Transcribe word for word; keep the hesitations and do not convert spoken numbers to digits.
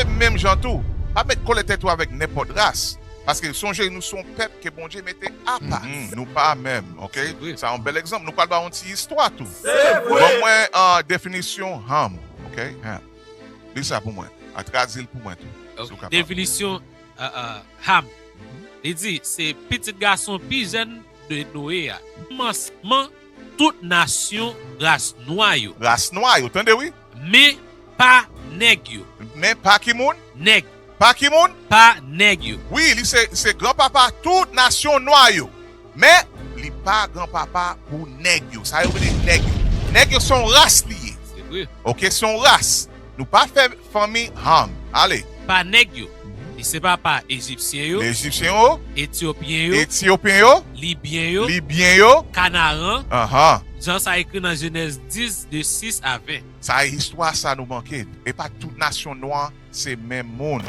Menm jan tou, pa met kole tèt ou avèk nenpòt ras. Paske sonje, nou se yon pèp ke Bondye mete apa. Nou pa menm, ok? Sa yon bèl egzanp. Nou pral ba yon ti istwa tou. Ban mwen uh, definisyon Ham, ok? Ham. Li sa pou mwen. A tradui l pou mwen tou. Si w kapab. Definisyon uh, uh, Ham. Li di, se pitit gason pi jèn de Noye a. Kòmansman tout nasyon ras nwa yo. Ras nwa yo, tande wi. Men pa nèg yo. Men pa ki moun? Nèg. Pa ki moun? Pa nèg yo. Wi, li se, se granpapa tout nasyon nwa yo. Men, li pa granpapa pou nèg yo. Sa yo rele nèg yo. Nèg yo se yon ras li ye. Se vre. Ok, se yon ras. Nou pa fè fanmi Ham. Ale. Pa nèg yo. Li se papa Ejipsyen yo, Ejipsyen yo, Etyopyen yo, Etiyopyen yo, Libyen yo, Libyen yo. Kanaran. Ahan. Jan sa ekri nan Jenèz dis, de sis a ven. Sa e istwa sa nou manke. E pa tout nasyon nwa se menm moun.